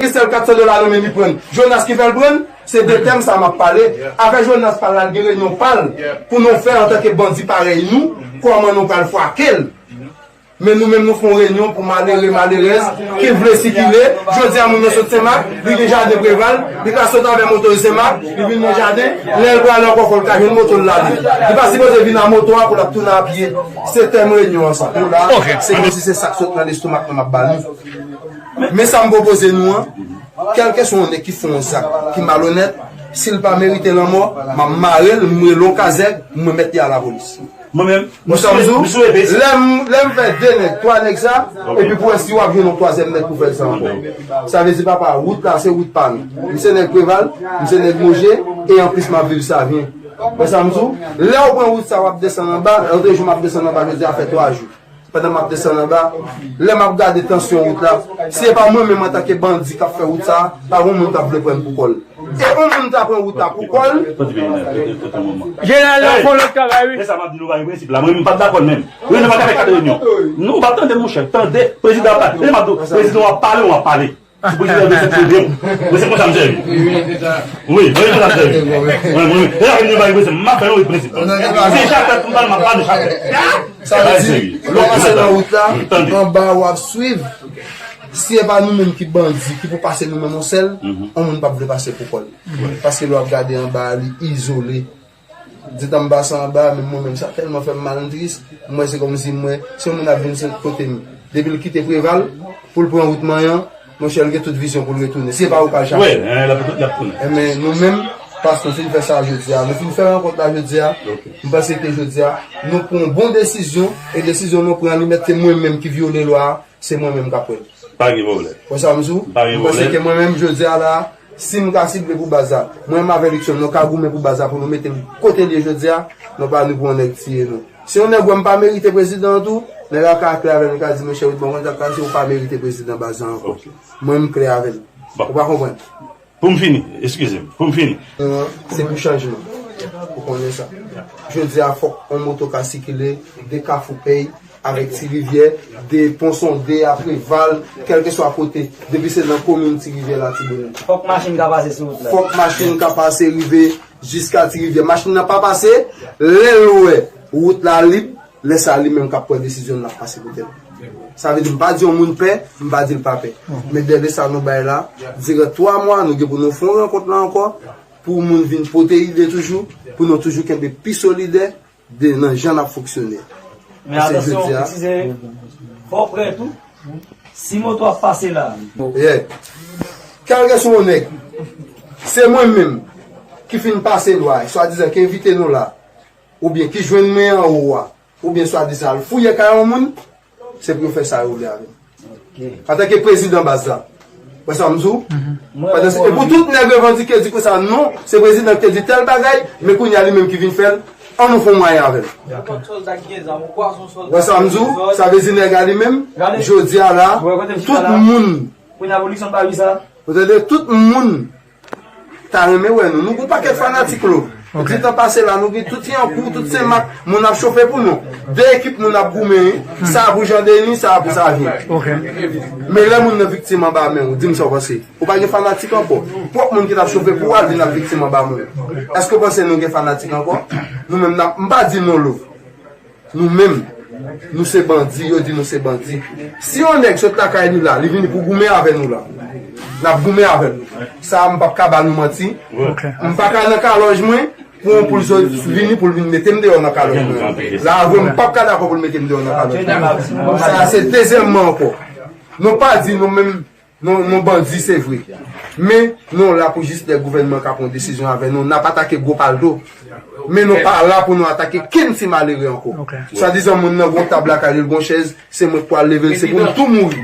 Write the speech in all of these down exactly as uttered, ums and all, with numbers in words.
Gen sèl kat san dola nan men li prann. Jonas ki fè l prann, se de tèm sa m ap pale. Afè Jonas pa l la, l gen renyon pa l pou nou fè antanke bandi parèy nou, kòman nou pral fwake l. Men nou menm nou fè yon renyon pou malere, malerèz ki vle sikile. Jodi a moun nan sot Senmak, li gen jaden Preval, li ka sot avè moto l Senmak, li vin nan jaden, lè l prale ankò fò l ka jwenn moto l lale. Li pa sipoze vin a moto a pou l ap tounen a pye. Se tèm renyon an sa. Nou la, se kòmsi se sa k sot nan lestomak nou m ap ba nou. Men sa m pwopoze nou an, kèlkeswa yon nèg ki fè yon zak ki malonèt, si l pa merite lanmò, m ap mare l, m rele yon kazèk, m remèt li a lapolis. Mwen menm, m sou, m sou epis. Lè m, lè m fè de nèg, twa nèg sa, epi pou wè si w ap jwenn yon twazyèm nèg pou fè l sa ankò. Sa vle di papa, wout la se wout pa nou. M se nèg Preval, m se nèg Moje, e anplis m ap viv Savyen. Wè sa m di w? Lè w pran wout sa, w ap desann anba, lòt jou m ap desann anba, jodi a fè twa jou. Pandan m ap desann anba, lè m ap gade tansyon wout la, si se pa mwen menm antanke bandi k ap fè wout sa, pa gen moun k ap vle pran l pou kò l. E yon moun ta pran wout la pou kò l. Jeneral la fè yon lòt travay, wi. E sa m ap di nou pa gen prensip la. Mwen menm m pa t dakò l menm. Wi, nou pa ka fè kat reyinyon. Nou pa tande, monchè. Tande, prezidan ap pale. E m ap di w, prezidan w ap pale, w ap pale. Si prezidan vle fè pwoblèm, mwen se konsa m sèvi. Wi, mwen se konsa m sèvi. Mwen, mwen, e la vin yo ba yo prensip, m ap fè yon prensip. Se chapèt m pale, m ap pale chapèt. Sa vle di, lè w pase nan wout la, anba w ap swiv. Si e pa nou menm ki bandi, ki pou pase nou menm yon sèl, yon moun p ap vle pase pou kò l. Paske lè w ap gade anba a, li izole. Detan m pase anba, menm mwen menm, sa tèlman fè m mal, m tris. M wè se kòmsi m wè, se yon moun ap vin sot kote m. Depi l kite Preval, pou l pran wout Manyan, monchè, l gen tout vizyon pou l retounen. Si e pa ou k al chache. Wi, l ap, l ap tounen. Enben, nou menm, paske nou fin fè sa jodi a. Nou fin fè rankont la jodi a. M panse ke jodi a, nou pran yon bon desizyon, e desizyon nou pran, li mèt se mwen menm ki vyole lwa a, se mwen menm k ap pran l. Pa gen pwoblèm. Wè sa m di w? Pa gen pwoblèm. M panse ke mwen menm, jodi a la, si m ka sible pou baz la, mwen menm avè Luckson, nou ka goumen pou baz la, pou nou mete l kote l ye jodi a, non pa nou pou yon nèg tiye nou. Si yon nèg wè m pa merite prezidan an tou, nèg la ka klè avè m, li ka di, monchè, wi, bon, konn sa k pase, ou pa merite prezidan baz la ankò. Mwen, m klè avè l. Ou pa konprann? Pou m fini, eskize m, pou m fini. Se pou chanjman. Ou konnen sa. Jodi a, fòk yon moto ka sikile de Kafou Pèy avèk Ti Rivyè, de Pon Sonde a Preval, kèlkeswa kote, depi se nan komin Ti Rivyè, Latibonit. Fòk machin ka pase sou wout la. Fòk machin ka pase rive jiska Ti Rivyè. Machin nan pa pase, lè l wè wout la lib, lè sa a li menm k ap pran desizyon l, l ap pase pou tèt li. Sa vle di, m pa di yon moun pè, m pa di l pa pè. Men dèle sa nou bay la, diran twa mwa, nou gen pou nou fè yon rankont la ankò, pou moun vin pote ide toujou, pou nou toujou kenbe pi solidè de nan jan n ap fonksyone. Men atansyon, eskize, fò w prè tou. Si moto ap pase la. Yeah. Kèlkeswa yon nèg, se mwen menm ki fin pase lwa, swadizan ki envite nou la, oubyen ki jwenn mwen anwo a, oubyen swadizan al fouye kay yon moun, se pou yo fè sa yo vle avè m. Antanke prezidan baz la. Wè sa m di w? Pandan se, e pou tout nèg revandike di konsa, non, se prezidan ki te di tèl bagay, men kounye a li menm ki vin fè l, an nou fè yon mwayen avè l. Wè sa m di w? Sa vle di nèg a li menm, jodi a la, tout moun, ou tande, tout moun ta renmen wè nou. Nou gon pakèt fanatik lo. Di tan pase la, nou gen tout Yankou, tout Senmak, moun ap chofe pou nou. De ekip moun ap goumen, wi. Sa a pou Jan Deni, sa a pou Savyen. Men lè moun nan viktim anba men w, di m sa w panse. Ou pa gen fanatik ankò. Pwòp moun ki t ap chofe pou w al vin ap viktim anba men w. Èske w panse nou gen fanatik ankò? Nou menm n ap, m pa di non lo. Nou menm, nou se bandi, yo di nou se bandi. Si yon nèg sot lakay li la, li vini pou goumen avè nou la, n ap goumen avè l. Sa a, m p ap ka ba nou manti. M pa ka nan kalòj mwen pou yon poul sot vini pou l vin mete m deyò nan kalòj mwen. La, avwe, m p ap ka dakò pou l mete m deyò nan kalòj mwen. Sa a, se dezyèmman ankò. Nou pa di nou menm, nou, nou bandi, se vre. Men, nou la pou jis lè gouvènman ka pran desizyon avè nou. N ap atake gwo palto. Men nou pa la pou nou atake kenn ti malere ankò. Swadizan moun nan gon tab lakay li, l gon chèz, se mwen k pral leve l, se pou nou tou mouri.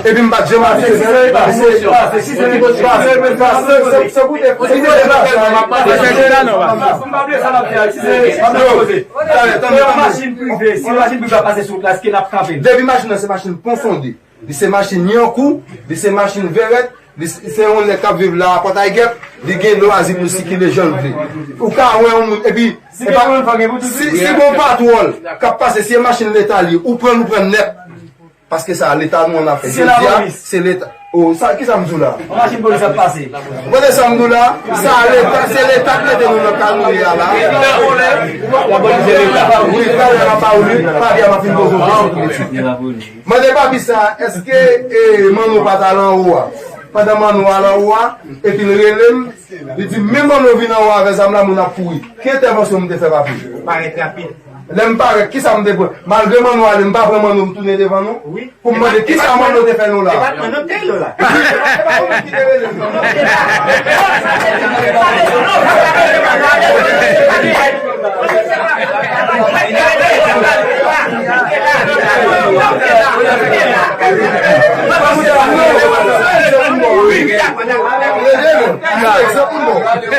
Epi m pa t janm atake. Depi machin nan se machin Pon Sonde. Li se machin Yankou, li se machin Vèrèt, li se, se yon nèg k ap viv la a Pòtay Gèp, li gen lwazi pou l sikile jan l vle. Ou ka wè yon moun, epi, si, si gon patwòl k ap pase, si se machin Leta li ye, ou pran l, ou pran l nèt. Paske sa, Leta nou an ap fè. Jodi a, se Leta. O, sa, ki sa m di w la? Yon machin polis ap pase. Ou konnen sa m di w la? Sa Leta, se Leta k mete nou nan ka nou ye a la. Wi, travay la pa ou li, pa byen m ap fin poze w kesyon tou piti. Mande papi sa, èske, e, Manno pa t al anwo a? Pandan Manno al anwo a, epi l rele m, li di, men Manno vin anwo avè zam la, moun ap kouri. Ki entèvansyon m te fè, papi? Parèt rapid. Lè m parèt, kisa m te pran? Malgre Manno ale, m pa pran Manno, m tounen devan nou. Wi. Pou m mande kisa Manno te fè nou la. E pa t Manno k te rele w la. E pa, e pa ou menm ki te rele m.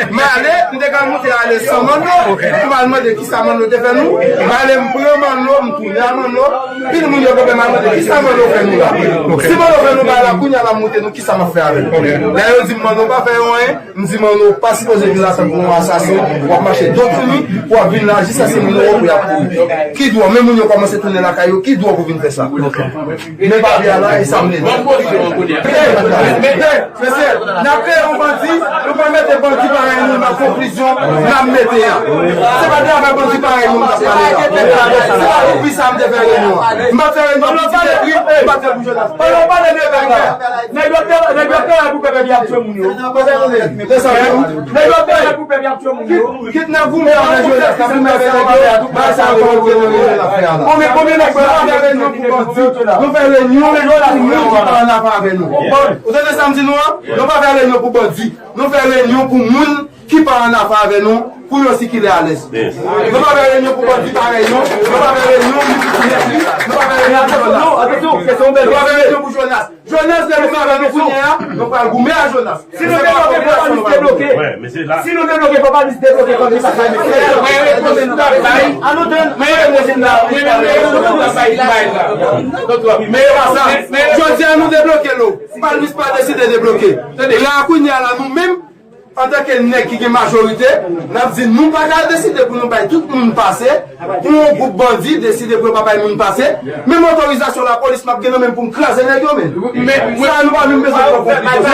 M ale, m te ka moute ale san Manno, pou m al mande kisa Manno te fè nou. M ale, m pran Manno, m tounen a Manno. Pil moun yo kanpe, m al mande kisa Manno fè nou la. Si Manno fè nou bagay la, kounye a la, m montre nou kisa m ap fè avè l. Lè yo di m Manno pa fè yo anyen, m di Manno pa sipoze vin la tankou yon asasen, w ap mache do touni, w ap vin la jiskaske moun yo wè w pou y ap kouri. Ki dwa, men moun yo kòmanse tounen lakay yo, ki dwa pou vin fè sa? Men papye a la, e sa m vle di. Mesye, n ap kreye yon bandi, nou pa mete bandi parèy nou nan konklizyon n ap mete a. Se pa de afè bandi parèy nou m t ap pale la. Se pa pou pi sa m te fè reyinyon an. M pa t fè reyinyon pou Ti Petri, m pa t fè pou Jonas. Pandan w pale de bagay, nèg yo te, nèg yo te pou pèp y ap tchwe moun yo. Nèg yo te pou pèp y ap tchwe moun yo. Kit n ap goumen avè Jonas, n ap goumen avè nèg yo, bagay sa yo konn rele l ap fè a la. Konbyen, konbyen nèg nou pa fè reyinyon pou bandi, nou fè reyinyon pou moun ki pa ann afè avè nou. Ou tande sa m di nou an? Nou pa fè reyinyon pou bandi, nou fè reyinyon pou moun ki pa ann afè avè nou, pou yo sikile alèz. Nou pa fè reyinyon pou bandi parèy nou, nou pa fè reyinyon ni pou Ti Petri, nou pa fè reyinyon pou Jonas. Nou pa fè reyinyon pou Jonas. Jonas, lè nou pa avè nou kounye a, nou pral goumen a Jonas. Si nou debloke, fò Palmis debloke. Si nou debloke, fò Palmis debloke, fò Palmis debloke. Jodi a nou debloke l. Palmis pa deside debloke. La kounye a la, nou menm, antanke nèg ki gen majorite, n ap di nou pa ka deside pou nou bay tout moun pase, pou yon gwoup bandi deside pou yo pa bay moun pase. Menm otorizasyon lapolis m ap gen nan men m pou m kraze nèg yo, men. Sa a nou pa menm bezwen pran konplikasyon.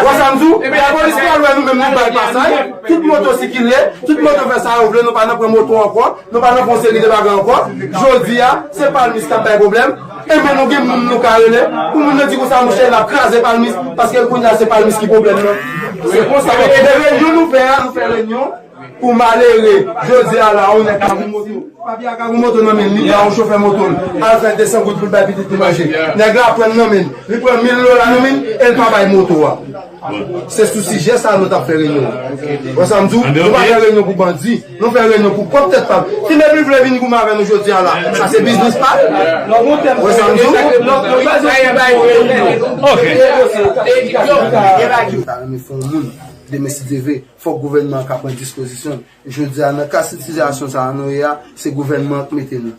Wè sa m di w? Lapolis pral wè nou menm nou bay pasaj, tout moto sikile, tout moto fè sa yo vle, nou pa nan pran moto ankò, nou pa nan fè yon seri de bagay ankò. Jodi a, se Palmis k ap bay pwoblèm. Enben nou gen moun nou ka rele, pou moun nan di konsa, monchè, n ap kraze Palmis, paske kounye a se Palmis ki pwoblèm nan. Se konsa, men reyinyon nou fè a, nou fè reyinyon pou malere. Jodi a la, yon nèg ka gou moto. Papye a ka gou moto nan men l, li ba yon chofè moto l al fè de san goud pou l bay pitit li manje. Nèg la pran l nan men l, li pran mil dola nan men l, e l pa bay moto a. Se sou sijè sa a nou t ap fè reyinyon. Wè sa m di w? Nou pa fè reyinyon pou bandi. Nou fè reyinyon pou pwòp tèt pa n. Si nèg li vle vin goumen avè nou jodi a la, sa se biznis pa l. Wè sa m di w? Ok. Ta renmen fè yon moun, demen si Dye vle, fòk gouvènman an ka pran dispozisyon l. Jodi a, nan ka sitiyasyon sa a nou ye a, se gouvènman an k mete nou.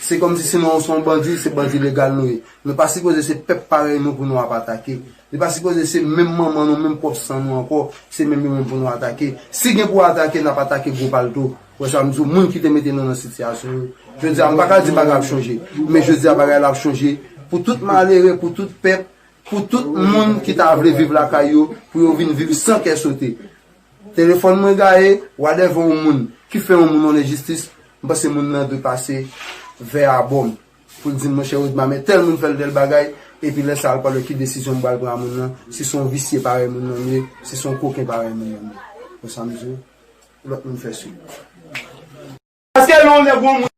Se kòmsi si nou se yon bandi, se bandi legal nou ye. Nou pa sipoze se pèp parèy nou pou nou ap atake. Li pa sipoze se menm manman nou, menm pwòp san nou ankò, se menm yo menm pou nou atake. Si gen pou atake, n ap atake gwo palto. Wè sa m di w, moun ki te mete nou nan sitiyasyon yo. Jodi a, m pa ka di bagay ap chanje, men jodi a bagay la ap chanje pou tout malere, pou tout pèp, pou tout moun ki ta vle viv lakay yo, pou yo vin viv san kè sote. Telefòn mwen gaye, whatever yon moun ki fè yon moun yon lenjistis, m panse moun nan dwe pase vè a bò m pou l di m, monchè Rodma, men tèl moun fè l tèl bagay, epi lè sa a l pral wè ki desizyon m pral pran a moun nan, si se yon visye parèy moun nan m ye, si se yon koken parèy moun nan m ye. Wè sa m di w, lòt moun fè sou. Paske lè yon nèg ou yon moun